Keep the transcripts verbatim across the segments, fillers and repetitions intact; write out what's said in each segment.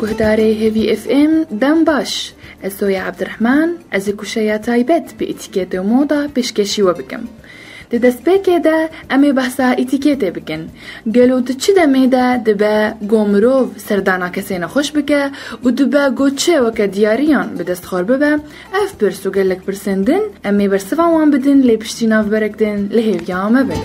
Guhdarê Hêvî F M, dem baş. Ez Soya Ebdirehman, ez ê kuşeya taybet bi etîketê û moda pêşkêşî we bikim. Di destpêkê de em ê behsa etîketê bikin. Gelo di çi demê de dibe go mirov serdana kesê nexweş bike û dibe go çi weke diyariyan bi dest xwe bibe? Ev pirs û gelek pirsên din em ê bersiva wan bidin, lê piştî navberek din li hêviya me bin.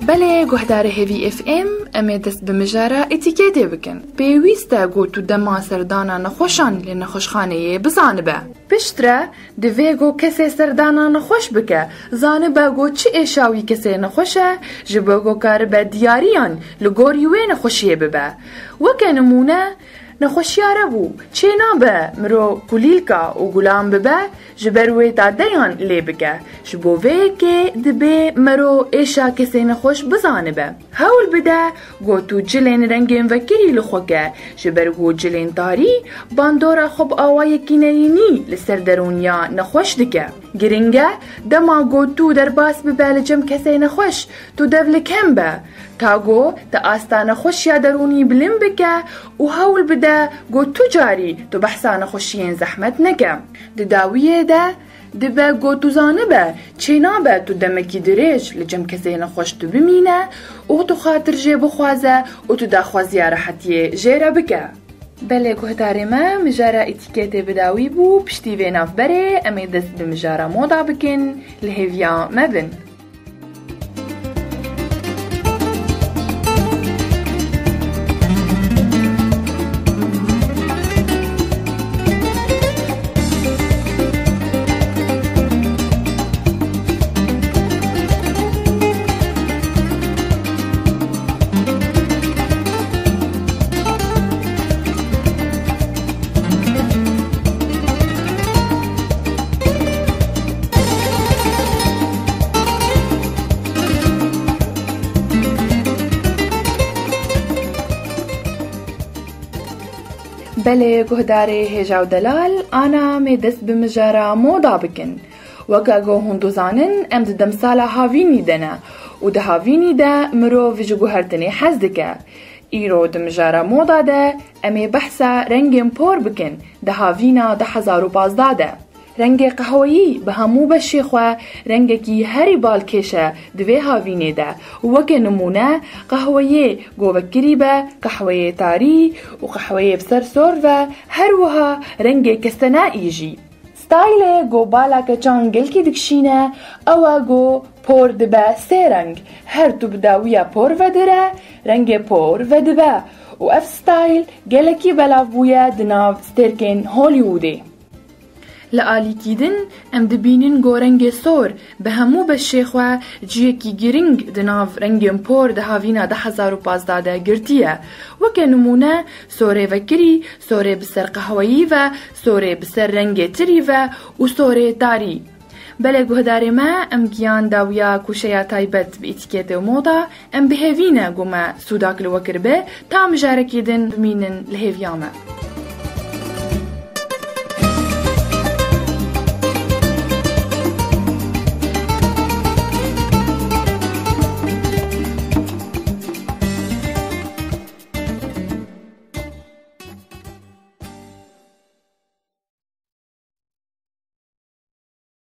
Belê guhdarê Hêvî F M, em ê dest bi mijara etîketê bikin. Pêwîst e ku tu dema serdana nexweşan li nexweşxaneyê bizanibe. Piştre divê ku kesê serdana nexweş bike, zanibe ku çi êşa wî kesê nexweş e, ji bo ku karibe diyariyan li gorî wê nexweşiyê bibe. Weke nimûne, nexweşiya rebû çênabe miro kulîlka û gulan bibe, ji ber wê dadeyan lê bike. Ji bo vê yekê dibê mero êşa kesê nexweş bizanibe. Hewl bide ku tu cilên rengên vekirî li xwe ke, ji ber ku cilên tarî bandora xwe bi awayekî nerînî li ser derûniya nexweş dike. Giring e, dema ku tu derbas bibe li cem kesê nexweş, tu dev li kem be. Ta ku te asta nexweşiya derûnî bilind bike û hewl bide ku tu carî tu behsa nexweşiyên zehmet neke. Di dawiyê de dibe ku tu zanibe çênabe tu demekî dirêj li cem kesê nexweş tu bimîne û tu xatir jê bixwaze û tu daxwaziya rehetiyê jê re bike. Belê guhdarê me, mijara etîketê bi dawî bû. Piştî vê navberê em ê dest bi mijara moda bikin. Li hêviya me bin. Belê guhdarê hêja û delal, ana em ê dest bi mijara moda bikin. Weke ku hûn dizanin, em di demsala havînî de ne û di havînî de mirov ji guhertinê hez dike. Îro di mijara moda de em ê behsa rengên por bikin di havîna du hezar û pazdeh de. Rengê qehweyî bi hemû beşê xwe rengekî herî balkêş e di vê havînê de. Weke nimûne, qehweyê ku vekirî be, qehweyê tarî û qehweyê bi ser sor ve, her wiha rengê kestenayî jî. Staylê ku bala keçan gelkî dikişîne, ew e ku por dibe sê reng. Her tu bi dawiya por vedire, rengê por vedibe û ev stayl gelekî belav bûye di nav stêrkên Hollywoodê. Li alîkî din em dibînin ku rengê sor bi hemû beşê xwe cihekî giring di nav rengên por di havîna du hezar û pazdeh de girtiye. Weke nimûne, sorê vekirî, sorê bi ser qehweyî ve, sorê bi ser rengê tirî ve û sorê tarî. Belê guhdarê me, em giyan dawiya kûşeya taybet bi etîketê û moda, em bi hêvî ne ku me sûdak li we kiribe, ta mijarekê din bimînin li hêviya me.